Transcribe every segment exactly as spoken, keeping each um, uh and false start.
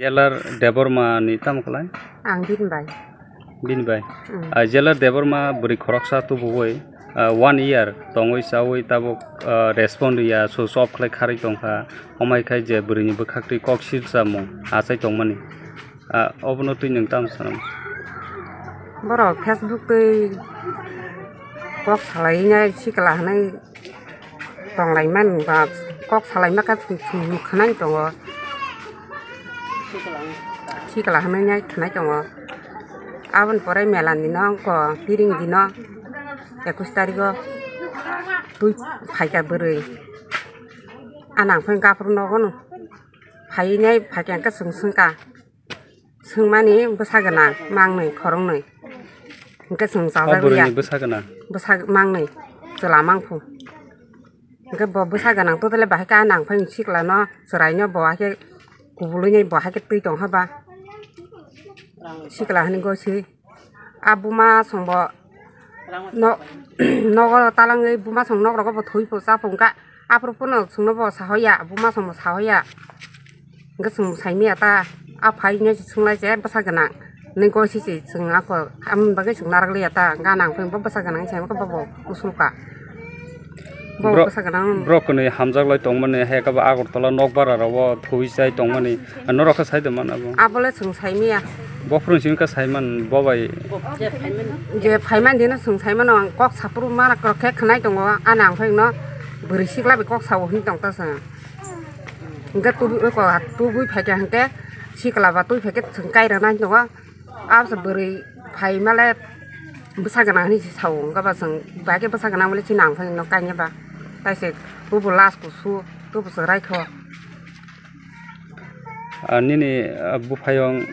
Jelar Debbarma ni tamo khlai? Ang bini bai. Bini bai. Mm. Ah, Jelar Debbarma bwrwi khoroksa tubuwi, ah, one year tongwi chawi tabuk, ah, respond ya, switch off khlai kharwi tongkha. Homai khai je bwrwini bwkhaktwi kok silsamung achai tongmani. Ah, obono twi nwng tamo sanam? Borok Facebook twi kok salai nai sikla hwnwi tonglaimani ba kok salaima khe chwng chwng khwnai tongo, sikla hwnwi nai khwnai tongo. Aboni pore mela ni no wngkha piring dino ekush tarikh o twi phaikha bwrwi. A nangphai gaphuru nogo no phai nai phaikha hwnkhe chwng swngkha. Swngmani bwsa gwnang mangnwi khoroknwi. Hwnkhe chwng O chajak liya. Bwrwini bwsa gwnang? Bwsa mangnwi chwla mangphu. Hwnkhe bo bwsa gwnang totally bahai khe a nangphai siklano chwraino bo haikhe kubulwini bo haikhe twi tongkha ba. Sikla hwnwi goswi. A buma songbo no-, nogo talangwi buma song nok rogo bo thwi pho cha pho wngkha. Aphuru phano chwngno bo sahoya, buma songbo sahoya. Hwnkhe chwng saimaya ta, a phai nai se swnglaise bwsa gwnang. Nini goi sisi chwng ako, amoni bagwi chwng narak liya ta, gana ang phai bo bwsa gwnang hinwi saimaka bobo kusulka. Bo Bro-, bwsa gwnang. Borok kwnwi hamjak lai tongmani, hai khe bo Agartala nokbara rogo thwi chai tongmani. Norok khe sai tongmani abo? Abole chwng saimaya. Bophuru simi khe saiman bo bai. Je phaiman dino chwng saimano ang kok saphuru mana khe khwnai tongo, ani ang phai no bwrwi sikla bai kok sao hinwi tongta chwng. Hwnkhe tubui, tubui phaikha hwnkhe sikla ba twi phaikhe chwng kairwknai hinwi tongo. Abose bwrwi phaimale bwsa gwnang hinwi se sao, wngkha ba chwng bahai khe bwsa gwnang bole chini ang phai no kainwi ba. Taise tubu last kusu, tubu chwrai kho. Ah, nini, ah, buphayong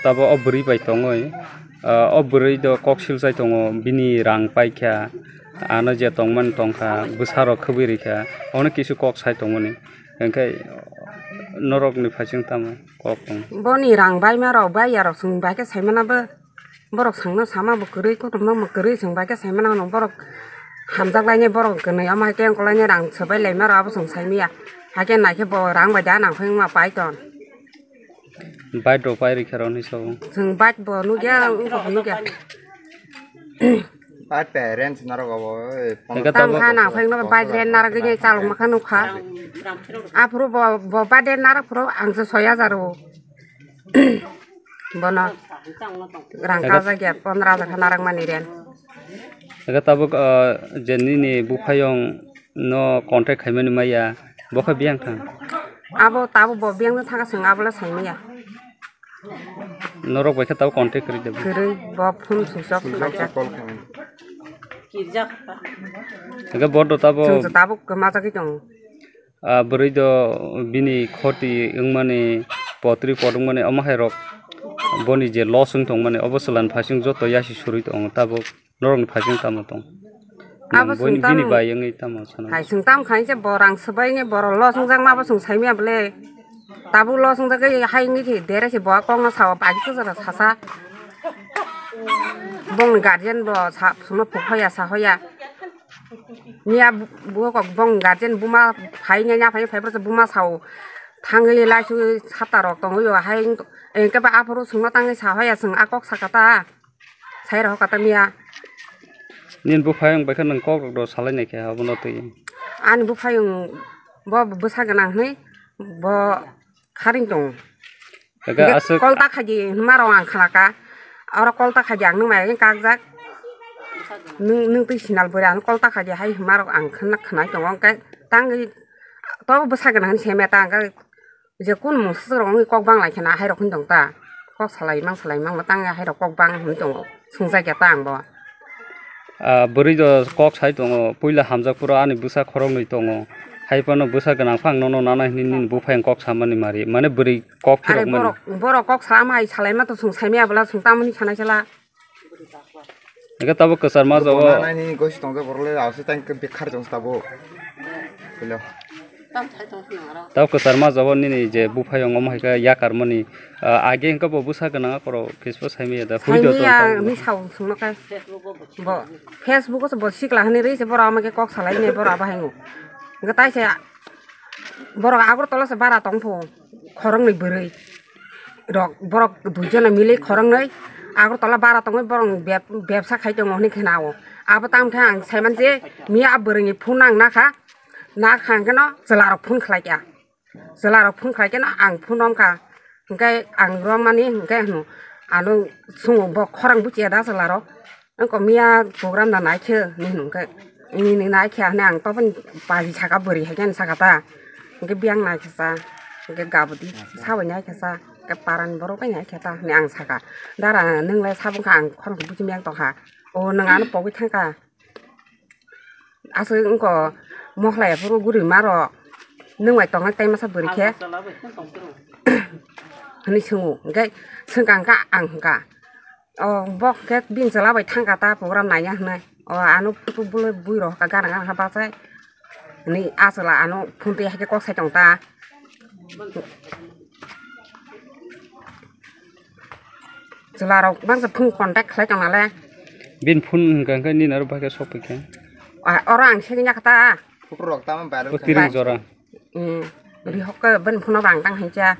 tabo o bwrwi bai tongwi, ah, o bwrwi do kok silchai tongo, bini rang paikha, ano je tongmani tongkha, bwsarok khwbwi rikha, ono kisu kok sai tongmani. Hwnkhe norokni phaising tamo kok tong? Boni rang baima rok, bai yarok chwng bai khe saimana bo. Borok sangno sama bo kwrwi, kotorma bo kwrwi, chwng bai khe saimana hwnwi borok hamjak lainai, borok kwnwi omo hai khe ongkolainai rang swbai laima rok abo chwng saimaya. Hai khe nai khe bo rang bai da nang phai wngma pai ton. Bike rok pai rikha rok hinwi sao. Chwng bike bo nukya, wngkha bo nukya. Bike parents narok abo, eh, Ega Tam tabo kha nang phai wngma bike len narok gini chalok ma kha nukha. Aphuru bo, bo bike len narok phuru ang se soi hajar o. Bono rang Ega kajak ya, pondro hajar kha narwk mani rent. Ega tabuk, ah, je nini buphayong no contact khaimani maya, bo khe biyang thang? Abo tabuk bo biyang no thang, chwng abo le sai maya. Norok bai khe tabuk contact kwrwi de bo? Kwrwi, bo phone switch off khlaijak. Ega bo do tabuk. Chwng tabuk kwmajagwi tongo. Ah, bwrwi do bini khoti wngmani, potri pot wngmani, omo hai rok boni je loss wng tongmani, obo chwla ni phaising joto yasi surwi tongo tabuk. Norok ni phaising tamo tong? Abo Nang boini, chwng bini tamo. Bai wngwi tamo sana? Hai chwng tam khainse borang swbai nge borok loss wngjakma abo chwng saimaya bole. Tabuk loss wngjagwi hai wngwi se dere se bo kokno sao, agi se jora sasa. Bongni guardian bo sa, phukhoya sahoya. Miya bu-, buo kok bong guardian buma phai nai, ya phai, phai bwrwsa buma sao thangwi laisu sata rok tongwi o hai, engke ba aphuru chwngno tangwi sahoya chwng a kok saka ta, sai rok kata miya. Nini buphayung bai khe nwng kok rok do salai nai khe abono twi. Ani buphayung bo bwsa gwnang hwnwi bo kharing tongo. Ega Hingke aswk kol ta khaidi hwnma rok ang khnaka. Oro kol ta khaidi ang nung mai kakjak. Nung, nung twi sinal bwrwi ang kol ta khaidi hai hwnma rok ang khna-, khnai tongo. Hingke tangwi tobo bwsa gwnang hwnwi se meta hingke je kun mung swk rok wngwi kok bang lai khna hai rok hwn tong ta. Kok salai mang salai mang ma tangwi hai rok kok bang hwn tongo. Swngjak ya ta ang bo. Ah, bwrwi do kok sai tongo, puila hamjak phuru ani bwsa khoroknwi tongo. Hai phano bwsa gwnang phang nono nana hwnwi nini buphayung kok samani mari. Mane bwrwi kok Are phirokmani. Borok, borok kok salama hai salaima to chwng saimaya bwla chwng tamoni sanai sala. Ega tabuk kwchar ma jago. Nana nini gosi tongja borok le ausi tang bekhar jong tabuk. Hello. Tao kwchar ma jago nini je buphayung omo hai khe yakarmani, ah, age hwnkhe bo bwsa gwnang akorok Facebook saimaya da, hoi do Saimaya tong tang. Hwnwi sao chwngno khe. Bo Facebook o se bo sikla hwnwi rwi se borok ama khe kok salai nai borok abo haino. Hwnkhe tai se borok Agartala se bara tong pho khoroknwi bwrwi. rok borok duijono mili khoroknwi Agartala bara tongwi borok beb-, bebsa khai tongo hwnwi kheno. Abo tamo khe ang saiman je miya a bwrwini phone ang nakha, nakha hwnkhe no chwla rok phone khlai kha. Chwla rok phone khlai khe no ang phone romkha, hwnkhe ang romani hwnkhe hwno ano swngo bo khorang buchiya da chwla rok. Wngkha miya program da naikhe hinwi hwnkhe, nini naikhe hinwi ang toboni baji saka bwrwi hai khe saka ta, hwnkhe biyang naikhe sa, hwnkhe gabudi sabai naikhe sa, hwnkhe parani borok bai naikhe ta hinwi ang saka. Dara nwng lai sabo wngkha ang khorang buchimiyang tongkha, o nwng ano pogwi thangkha, aswk wngkha mohla ya phuru guri maro nwng bai tongnai tai masa bwrwi khe hinwi swngo, hwnkhe swngkha hwnkha ang hwnkha. O, bo khe bini chwla bai thangkha ta program naiya hwnwi. O, ano photo bwlwi bui rok gana gana khe bachai. Hwnwi a chwla ano phone twi hai khe kok sai tong ta. Chwla rok bangsa phone contact khlai tong nale. Bini phone hwnkha hwnkhe nini aro bahai khe sok pai khe. A, oro ang segwi ya kha ta. Photo rok tamo viral O kha. Tiring jora. Hmm. Rihok khe bini phone rang tang hincha.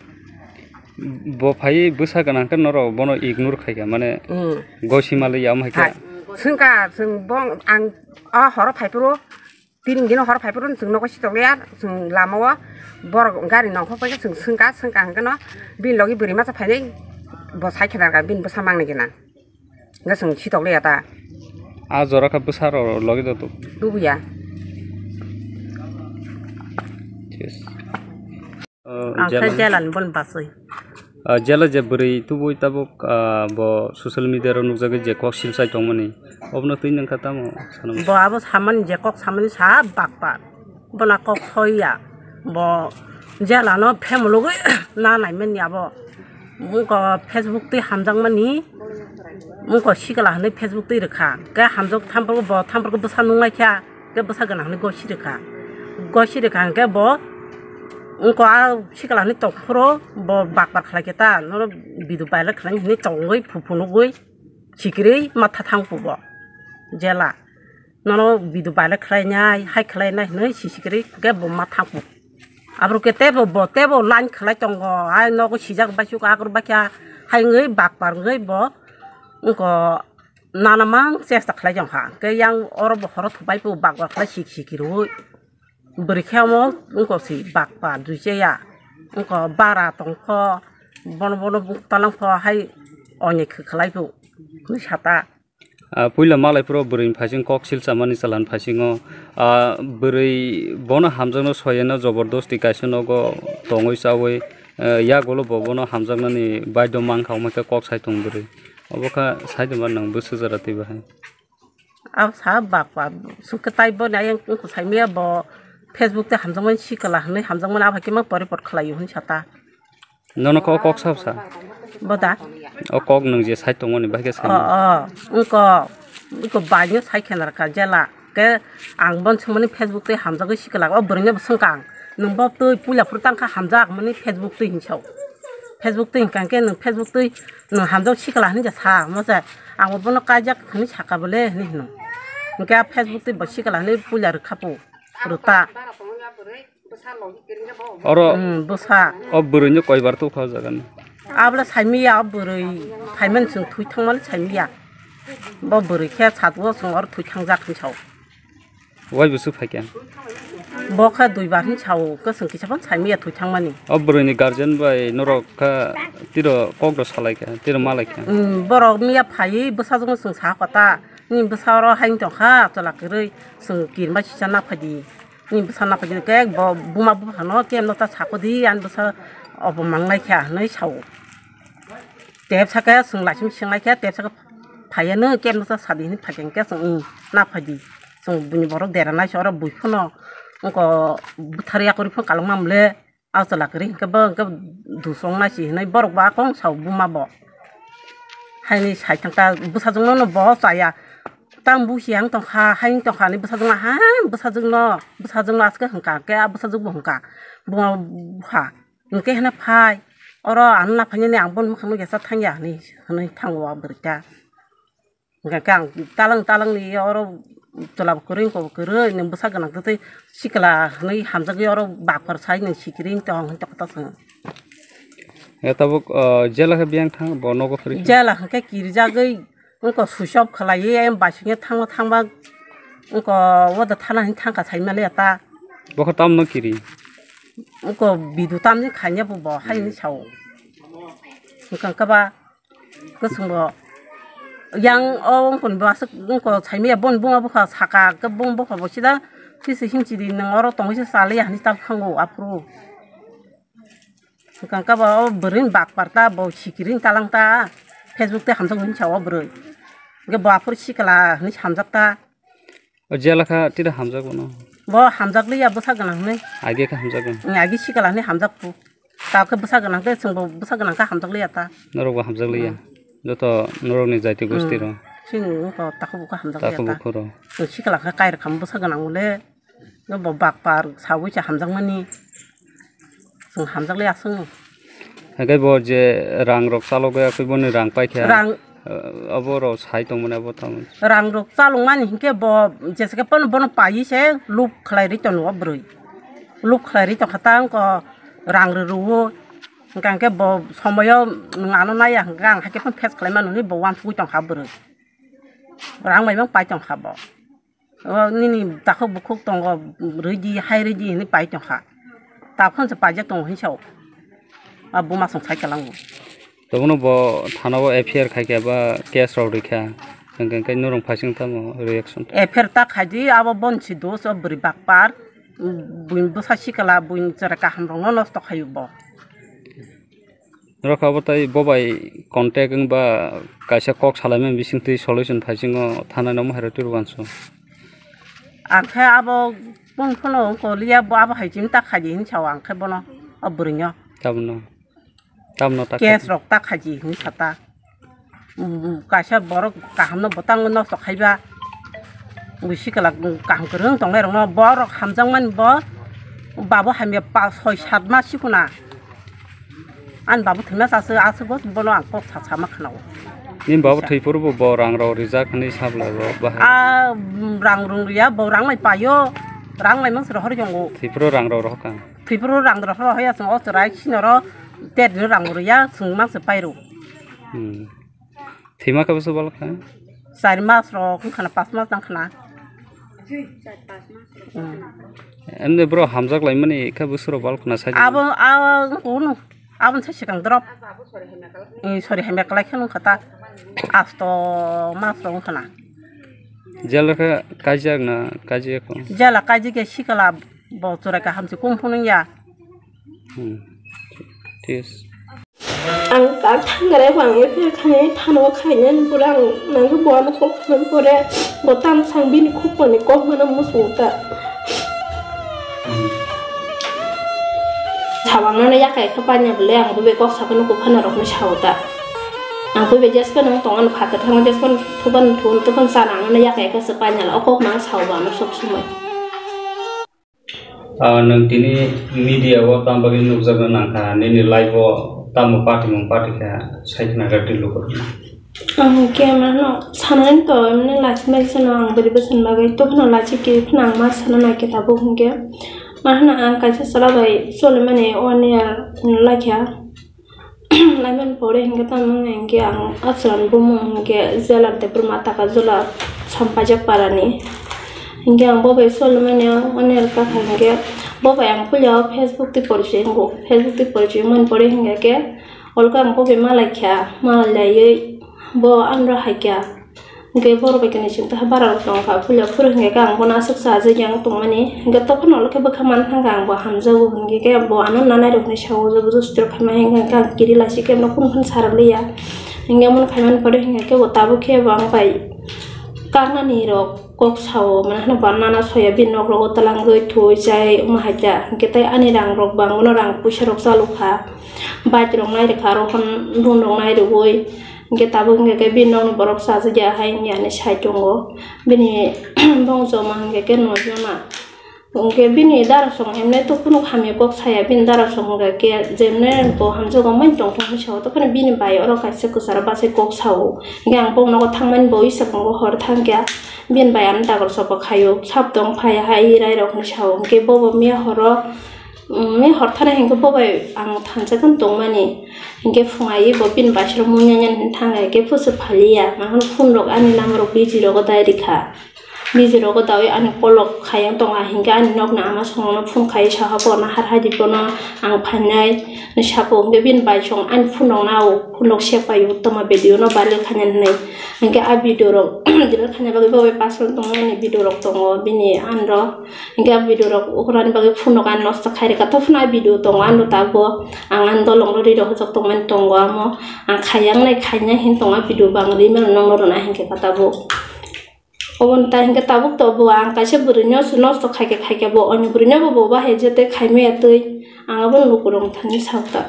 Bo phai bwsa gwnang khe norok bono ignore khai kha, mane Hmm. gosi malai ya, omo hai khe. Hai. Swngkha, swng bong ang o horo phai phuru, tiring dino horo phai phuru, swng nogo sitok liya, swng lama o borok gari nongkhor pai khe swng swngkha, swngkha hwnkhe no bini logi bwrwi masa phainai bo sai khe narwkha, bini bwsa mangni gwnang. Hwnkhe chwng sitok liya ta. A jora khe bwsa rok logi do tu. Tubuya. Yes. Uh, Ang khe jela, jela ni bon basui. Uh, jela je bwrwi tubui tabuk, uh, bo social media ro nukjagwi je kok silsai tongmani. Obono twi nangkha tamo sanam. Bo abo samani je kok samani sa bakpa. Bona kok soya. Bo jela no phemulugwi na naimani abo. Mungko Facebook twi hamjakmani, mungko sikla hinwi Facebook twi rwkha. Khe hamjak thamphuru bo thamphuru bwsa nunglaikha, khe bwsa gana hinwi gosi rwkha. Gosi rwkha hwnkhe bo wngkha a sikla hinwi tongphuru bo bakbar khlaikhe ta, nono bidu bailak khlainai hinwi tongwi phuphunugwi sikirwi matha thangphubo jela. Nono bidu bailak khlainai, hai khlainai hinwi sisikirwi khe bo matha thangphu. Aborok khe teibo bo teibo line khlai tongo, ai nogo sijak baisuk agur baikha, hai wngwi bakpar wngwi bo wngkha nana mang chesta khlai tongkha. Hwnkhe yang oro bo horo thupai bo bakpar khlai sik sik rwui. Bwrwi khe omo wngkha si bakpar duicheya, wngkha bara tongkho, bono bono buk talangkho hai onek khlai bo hwnwi sata. Ah, puila malai phuru bwrwi ni phaising kok silchamani chwla ni phaisingo, ah, bwrwi bono hamjakno soyeno jobordosti kaisa nogo tongwi chawi, eh, yagulo bo bono hamjaknani baidho mankha, omo khe kok sai tong bwrwi. Obo kha sai tongma nwng bwswk jora twi bahai. Abo sa bakpa sukhe tai bo nai wngkha saimaya bo Facebook tei hamjakmani sikla hinwi hamjakmani abo hai khe ma report khlaio hinwi sata. Nono kok, kok sab sa? Boda. O kok nwng je sai tongmani bahai khe O, sai. O, wngko, wngko baino sai khe narwkha jela. Khe ang bon swngmani Facebook twi hamjagwi sikla o bwrwino bo swngkha ang. Nwng bo twi puila phuru tangkha hamjak mani Facebook twi hinwi sao. Facebook twi hinkha khe nwng Facebook twi nwng hamjak sikla hinwi ja sa mo se. Ang bo bono kaijak hinwi saka bole hinwi hino. Hinkhe a Facebook twi bo sikla hinwi puila rwkha po. Rwta. Oro Hmm, bwsa. O bwrwino koibar tukha o jaga ni. Abla saimiya o bwrwi phaimani chwng thwi thangmani saimiya. Bo bwrwi khe satgo chwng oro thwi thangjak hinwi sao. Wai bwswk phaikha? Bo khe duibar hinwi sao, kwchwng kisa phano saimiya thwi thangmani. O bwrwini guardian bai norok kha tiro kok rw salaikha, tiro malaikha. Hmm, borok miya phaiwi bwsajwkno chwng sakha ta. Nini bwsa oro haino tongkha, chwla kwrwi chwng kirima sisa naphadi. Nini bwsa naphadi khe bo buma buphano kemno ta sakodi, ani bwsa obo mangnai kha hinwi sao. Tepsa khe chwng laising singlaikha, tepsa khe phaiya nw kemno ta sadi hinwi phaikha khe chwng, "Ih, naphadi." Chwng buini borok dera naisi oro bui phano wngkha bwthar yakurwi phano kalokma mole. A chwla kwrwi hinkhe bo hinkhe dusong nai si hinwi borok bo a kong sao buma bo. Haini sai thang ta bwsajwkno no bo chaya. Tang busi ang tongkha, haini tongkha hinwi bwsajwkno ha bwsajwkno, bwsajwkno aske hwnkha khe a bwsajwk bo hwnkha. Buma bupha hinkhe hwnwi phai oro ano naphainani ang bono mwkhang no yasa thangya hinwi hinwi thango a bwrwi ta. Hwnkhe ang talang talang ni oro chwla bo kwrwi wngkha bo kwrwi nwng bwsa gwnang twtwi sikla hwnwi hamjagwi oro bakphar sai nwng sikiri wng tong hinwi tongkha ta chwng. Ya tabuk, ah, jela khe biyang thang, bo nogo phari khe? Jela hwnkhe kirijagwi wngko switch off khlaiwi, em, basingye thango thangba wngko, wada thana hin thangkha saimali ata. Bokha tamno kiri? Wngko bidu tamni khainai bo, bo haini sao. Wngkha khe ba kwchwngbo yang o wngkoni bo aswk wngko saimaya, boni buma bwkha saka khe buma bwkha bo sida sisi himchidi nwng oro tongwi se chaliya hinwi tabukhango aphuru. Hwnkha khe bo o bwrwini bakpar ta, bo sikiri ni talang ta, Facebook tei hamjak hinwi sa o bwrwi. Hwnkhe bo aphuru sikla hinwi hamjak ta. O jela kha tida hamjak bono? Bo hamjak liya bwsa gwnang hinwi. Age khe hamjak gwnang? Agi sikla hinwi hamjak phu. Ta khe bwsa gwnang khe chwngbo bwsa gwnang khe hamjak liya ta. Norok bo hamjak liya? Hmm. Joto norokni jaiti gosti rok? Chini wngkha takhuk bukhuk hamjak liya ta. Takhuk bukhuk rok. Chwng sikla khe kairwkha bwsa gwnang le. Bo bakpar sawi se hamjakmani. Chwng hamjakle aswkno. Haikhe bo je rang rok chalogwi akhwi boni rang paikha. Rang. Eh, abo rok sai tongmani abo tamo. Rang rok chalokmani hinkhe bo jesa khe bono, bono paiwi se luk khlai rwi tongo bwrwi. Luk khlai rwi tongkha ta wngkha rang rw rw o. Hwnkha hinkhe bo somoyo nwng ano naiya hwnkha ang haikhe phano face khlai mano hinwi bo uansugwi tongkha bwrwi. Rang bai bang pai tongkha bo. O nini takhuk bukhuk tongo, rwidi, hai rwidi hinwi pai tongkha. Takhon se paijak tongo hinwi sao. A buma song sai kalango. Tobono bo thana o F I R khaikha ba case rok rikha. Hwnkhe khe norok phaising tamo reaction? F I R ta khaidi, abo bonsi dos o bwrwi bakpar. Buini bwsa sikla, buini chwrai kaham rokno nosto khaio bo. Norok abo tei bo bai contact wng ba kaisa kok salaimani bisingtwi solution phaisingo thanai no mohai rw twi rw uansuk. Ang khe abo bung phano wng koliya, bo abo hai chini ta khaidi hinwi sao ang khe bono, o bwrwino. Tabukno, tabukno ta case khaidi. Rok ta khaidi hinwi sa ta. Kaisa borok kahamno bwtangwi nosto khaiba. Bui sikla kaham kwrwng tongnai rokno borok hamjakmani bo babu hamya pa soi sat ma sikuna. Ani babu thwima saswk aswk bo bono ang kok sa sama khwnao. Nini babu thwi phuru bo, bo rang rok rijak hinwi sabla bo bahai. A rang rung riya bo rang lai paio, rang lai mang se rohor yongo. Thwi phuru rang rok rohor kha. Thwi phuru rang rok rohor ya chwng o chwrai sinoro ter ni rang riya chwng mang se pairo. Hmm. Thwima khe bwswk bal kha? Char mas rok wngkha na, pas mas nang khna. Hmm. Emni bro hamjak laimani khe bwswk rok bal khna sai. Abo, abo, abo, abo sai sikang drop. Eh, sorry, hamya kalai khe nung kha ta. Asto mas rok wngkha na. Jela khe kaijak na kaijak kho? Jela kaijak ya sikla bo chwrai kaham se kum phunung ya. Hmm. Thik ase. Ang tak thangare bo ang F I R khainai thano khainani pore ang nangkhe bo ano kok khainani pore bo tamsang bini khuponi kok mano muchungo ta. Sawang nano yakai khe panya bole ang bo bai kok saphano kuphana rokno sao ta. Ang bo bai jesphano tong ano phatar thangma jesphano thupan thun thupan chana ang nano yakai khe se panya o kok mang sao bo ano sob somoi. Ah, nwng tini media o tamo bagwi nukjakna nangkha, nini life o tamo patimung patikha, sai khna khe twi lukurokno. Ang hwnkhe mano sanani to, emni lachimai sano ang bwrwi bwsani bagwi, tophano lachi kiri phano ang ma sana naikhe tabuk hwnkhe. Ma hwno ang kaisa chwla bai cholimani one year laikha. Laimani pore hinkhe tamo hinkhe ang a chwran bumung hinkhe jailer de bwrwma taka jula Sampaijak parani. Hinkhe ang bo bai solimani o, o nel kakha hinkhe bo bai ang puila o Facebook twi porichoi wngo. Facebook twi porichoi wngmani pore hinkhe khe olkha ang bo bai malaikha, malailaiwi bo anro haikha. Hwnkhe borok bai khe ni chwng tongkha, bara rok tongkha, puila phuru hwnkhe khe ang bono aswk chajagwi ang tongmani, hwnkhe tophano ulo khe bwkha man thangkha ang bo hamjago, hwnkhe khe bo ano nanai rok hinwi sao, jabardasti rok khaima, hwnkhe khe ang kiri lasi khe bono kunu phano sa rwliya, hwnkhe omono khaimani pore hwnkhe khe bo tabuk khe bo ang bai kaknani rok kok sao, mane hwno bo nana soya bini nok rogo twlangwi thwi chai omo hai ta, hwnkhe tei ani rang rok bo ang bono rang puisa rok chalokha, bike rok nai rwkha, aro hwn room rok nai rwui. Hwnkhe tabuk hwnkhe khe bini nokni borok chajagya hai wngya hinwi sai tongo. Bini bongso ma hwnkhe khe nojona. Hwnkhe bini darasong himnai to kunu hamya kok saya, bini darasong hwnkhe khe jemne bo hamjago mai tongthok hinwi sao, tophano bini bai oro kaisa kwcharo bachai kok sao. Hwnkhe ang bok nogo thangmani bo ui sakango hor thangkha, bini bai ano dagor sopa khaio, sap tong phai hai rai rok hinwi sao. Hwnkhe bobo miya horo. Wngwi horthana hinkhe bo bai ang thansa khe tongmani. Hinkhe phungai bo bini baisrok muiya nyan hin thangkha hinkhe pusu phaliya. Mahon phone rok ani number rok busy rogo dai rikha. Busy rogo dawi ani kolok khayang tongkha hinkhe ani nokni ama songno phone khai saha bono har haidi bono ang phainai. Sapo hinkhe bini baisong ani phone rok nao phone rok sep paio toma video no viral khaina hinwi. Hinkhe a video rok delete khaina bagwi bo bai personal tongmani video rok tongo bini anro. Hinkhe a video rok ukurani bagwi phone rok ani nosto khai rikha. Tophano a video tongo ano tabuk ang ani dolong rok ri rok hojak tongmani tongo amo. Ang khayang nai khaina hin tongo a video bo ang ri mano nokno rwna hinkhe ka tabuk. Oboni ta hinkhe tabuk to bo ang kaisa bwrwino se nosto khaikhe khaikhe bo oni bwrwino bo bo bahai jete khaimaya twi ang abono lukurok thani sakta.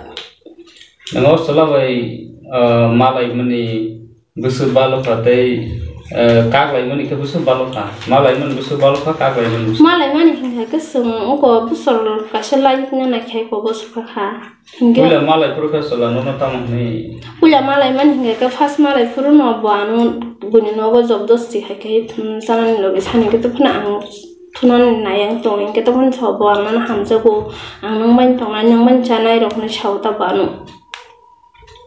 Nang o chwla bai, ah, malaimani bwswk balokha tei, eh, kaklaimani khe bwswk balokha. Malaimani bwswk balokha, kaklaimani bwswk. Malaimani hinkhe khe chwng oko bwsor kaisa lai nana khe eko bwswk kha. Hinkhe puila malai phuru khe chwla nono tamo hwnwi? Puila malaimani hinkhe khe first malai phuru no bo ano buini nogo jobdosti hai khe thum chanani logi sani khe tophano ang thunani nai ang tong hinkhe tophano sa bo ang nono hamjago, ang nwng bai tongnai nwng bai chanai rok hwnwi sao ta bo ano.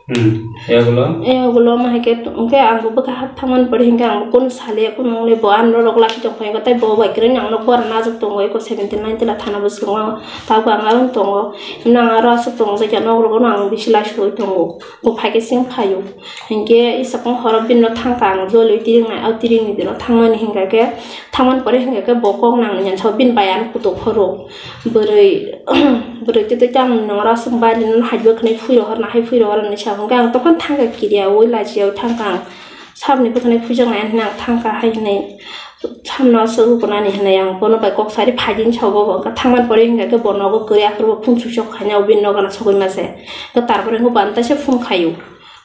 Hmm, yagulo? Yagulo ma hai khe, hwnkhe ang bo bwkha hap thangmani pore hinkhe ang bo kunu saliya, kunu wngli bo ano norok laki tongkha, tei bo bai kwrwini ang nok bora najak tongo, eko seventeen nineteen la thana bwskango, tabuk ang aro tongo, himno ang aro aswk tongjakya, nok rogo no ang bisi laisugwi tongo, bo phaikhe chwng phaio, hinkhe isakung horo bini no thangkha ang joliui tiringnai, o tiringni dino thangmani hinkha khe, thangmani pore hinkha khe bo kok nang nini ang sao bini bai ano kutuk phoro. Bwrwi, bwrwi twi twi tang nwngra aswk bari nw hai bwkhwnai phui rohor na hai phui rohor hinwi sa hwnkhe ang tokhan thangkha kiriyaui lachiyaui thangkha ang. Sabni bwkhwnai phuijaknai hinwi ang thangkha hai hinwi samno aswk ukunani hinwi ang bono bai kok sari phaidi hinwi sa bo bo thangmani pore hinkha khe bo nogo kwrwi aphuru bo phung swisok khaina o bini nogo no sogwi mase. Hwnkhe tarpore hwnkhe bo ano teisa phung khaio.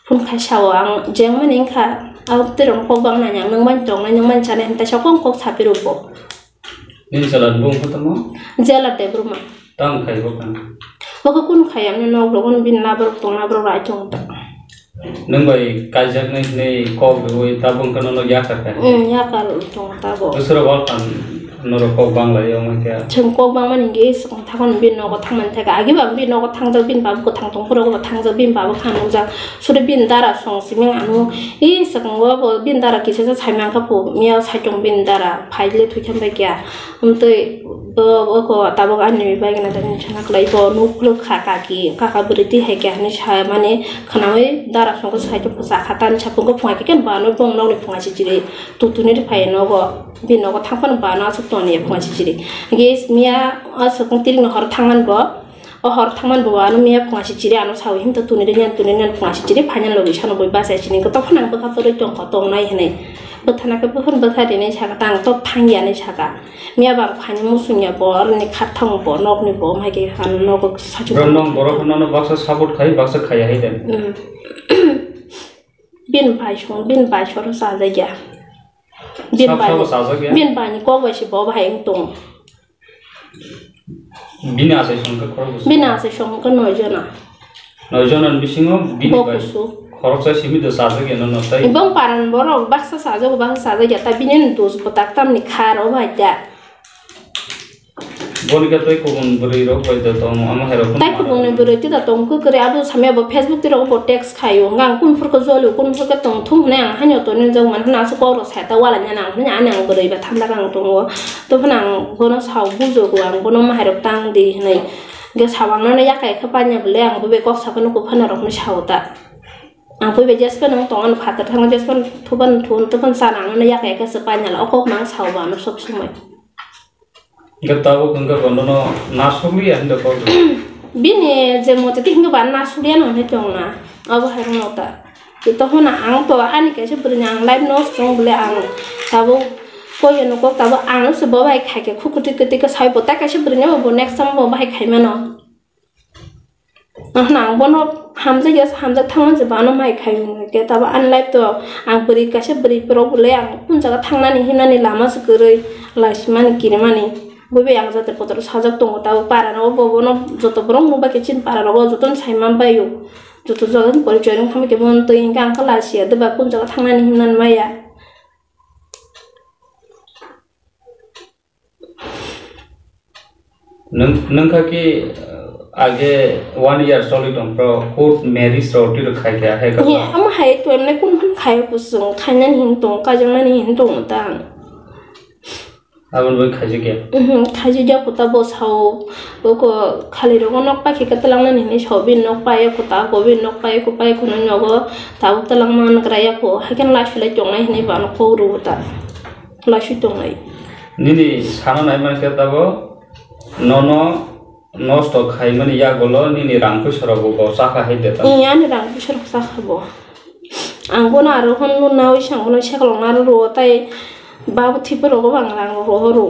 Phone khai sao ang jengmani wngkha, aboni twi rok kok bang nani ang nwng bai tongnai, nwng bai chanai hinwi teisa kok kok saphiro bo. Nini chwla ni bung khe tamo? Jela Debbarma. Tamo khai bo kha? Bo khe kunu khai, ani nok rok, ani bini labrok tong, labrok rai tong ta. Nwng bai kaijaknai hinwi kok rwui tabuk wngkha nono yakar kha? Hmm, yakar tong tabuk. Bwswrok wal kha norok kok bang lai wngkha? Chwng kok bang mani hinkhe swkang thangmani bini nogo thangmani thangkha. Agi bo ang bini nogo thangjak, bini baba kwthang tong phuru bo thangjak, bini baba kha nukjak. Suri bini dara song simi ano. I swkang o bo bini dara kisa sa sai mankha po, miya saichung bini dara phai le thwi khe bai kya. Amtwi bo, bo ko tabuk ani bai gana tani sana kwlai bo nuk lwk kha kaki, kaka bwrwi twi hai khe hinwi sa mani khwnaui dara song khe sai khe phusa kha tani sapung khe phunga khe ken bo ano bong nokni phunga chichiri. Tutuni ri phai nogo, bini nogo thang phano bo ano aswk toni ya phunga chichiri. Ge miya aswk tiring no hor thangman bo. O hor thangmani bo ano miya phunga chichiri ano sawi himto tuni ri nyan, tuni nyan phunga chichiri phaina logi sano bui bachai sini ko tokho nang bwkha pori tongkha tongnai hinwi. Bwthana khe buphuru bwtha rinai saka tang tok thangya hinwi saka. Miya bang phaini musungya bo aroni khathang bo nokni bo mai khe ano nogo sachu. Bro, nong borok nono baksa support khai, baksa khaya hai de. Hmm. Bin bai song, bin bai soro sajagya. Bin Sab bai, sabo sajagya? Bin bai ni kok bai se bo bahai wng tong. Bini achai song khe khorok bwswk? Bini achai song khe noi jona. Noi jona ni bisingo bini Bo bai kusu. Khoroksa simi do sajagya no no tai? Ibang paran borok baksa sajago, baksa sajagya ta bini ni dos bo tak tamni kha ro bai da. Boni khe tei kubun bwrwi rok bai da tong, ama hai rok. Tai kubun ni bwrwi twi da tong khe kwrwi abo samya bo Facebook twi rok bo text khaio, hwnkhe ang kunu phuru khe jolio, kunu phuru khe tong thung hinwi ang haino tonwi jak mano, hwnwi aswk kok rok sai ta wala nini ang hwnwi ani ang bwrwi ba thanda khe ang tongo. Tei phano ang bono sao bujogo, ang bono mahairok tang di hinwi. Hwnkhe sao ang nono yakai khe panya bwle ang bwbai kok sakhe nuko phano rokno sao ta. Ang bwbai jesphano wng tong ano phatar thangma jesphano thubano thun tubun sana ang nono yakai khe se panya la o kok no ang sao bo ano sob somoi. Hwnkhe tabuk hwnkhe bonono nasukliya hinwi kok. Bini je mote tei hinwi ba nasukliya no hinwi tongna. Abo hai rwngno ta. Tei tohona ang to ani kaisa bwrwini ang life no chwng bwle ang tabuk koi ano kok tabuk ang se bo bai khaikhe khu kwtwi kwtwi khe sai bo tai kaisa bwrwini bo next time bo bahai khaimano. Ahna ang bono hamjakya, hamjak thangma se bano mai khai mwnwi khe, tabo ani life to ang bwrwi kaisa bwrwi borok bwlai ang kun jaga thangnani himnani lama se kwrwi, laisimani kirimani. Bwbai ang jate kotor sajak tongo, tabo para rogo bo bono joto borok nukbai khe chini para rogo jotono sai manbaio, joto jotono porichoi nung thangbai khe bono twi hinkhe ang khe lachiya, deba kun jaga thangnani himnani maya. Nung, nung kha ki, uh, age one year choli tong pro, court marriage ro tiro khai kha, hai kha. Ye, amo hai to emne kun kun khai kusung, khainani hin tong, kajaknani hin tong tang. Aboni bai khaijak ya? Mhm, khaijak ya kuta bo sao, bo ko khali rogo nok pai khe ka talang nani hinwi sao, bini nok pai ya kuta, ko bini nok pai ya, ko pai ya, ko nani nogo tabuk talang man gra ya ko, hai khe lai sulai tong nai hinwi ba no kok ru ta, lai sui tong nai. Nini sana nai man khe tabo, nono nosto khaimani yagulo nini rang puisa rok bo, bo chakha hai de ta? Ee, ani rang puisa rok chakha bo. Ang bono aro hwn nawi sang bono sekolong aro rwo tai babo thwipa rogo bo ang rang rwo rwo.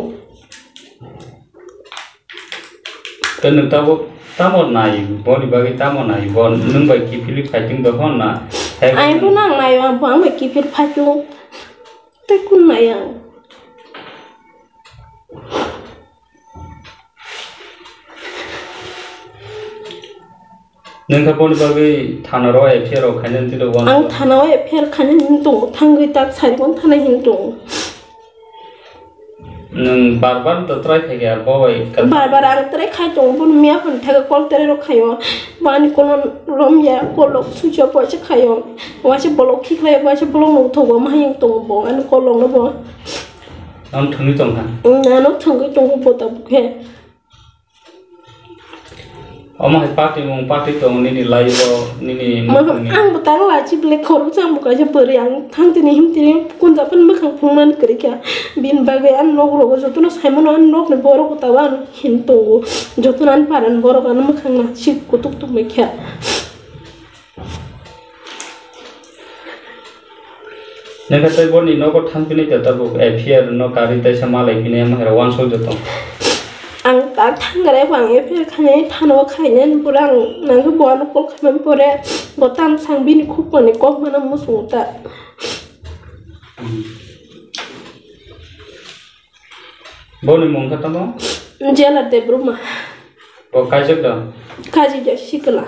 Tei nwng tabuk tamo nai, boni bagwi tamo nai, bo nwng bai kiphilwi fighting do hwn na? Hai. Ang bono ang naio, ang bo ang bai kiphil fighting tei kun nai ang. Nung kha boni bagwi thana ro F I R rok khainani twi rw uansuk? Ang thana o F I R khainani hin tongo, thangwi tak sari bon thana hin tongo. Nwng bar bar to try khai kha bo bai kha. Bar bar ang try khai tongo, bono miya phone thaka call tere rok khaio. Bo ani call no romya, call rok switch off waisa khaio. Waisa block khi khlaio, waisa block no uthogo, ma hayung tongo bo, ani call rok no bo. Ang thwngwi tong kha? Ang ano thwngwi tongo bo tabuk khe. Omo hai party mung party tong nini life o nini. Ma, mukhungni. Ang bo tang la chi ble khorok chang bo kaisa bwrwi ang thang tini him tini kunja phan bwkhang phung man kwrwi kha. Bini bagwi ang nok rogo jotono sai mano ang nok ni borok bo tabo ang hin tongo. Jotono ang paran borok ano mwkhang na si kutuk tuk mai kha. Nokha tei boni nogo thang pini khe tabuk F I R no karwi teisa malai pini amo hai rok uansuk de tong. Ang tak thang gra ebo ang F I R khainai thano khainai pura ang nang khe bo ano call khaimani pore bo tam sang bini khuk mani kok mana muchungo ta. Boni mung khe tamo? Jela Debbarma. Bo kaijak da? Kaijak da, sikla.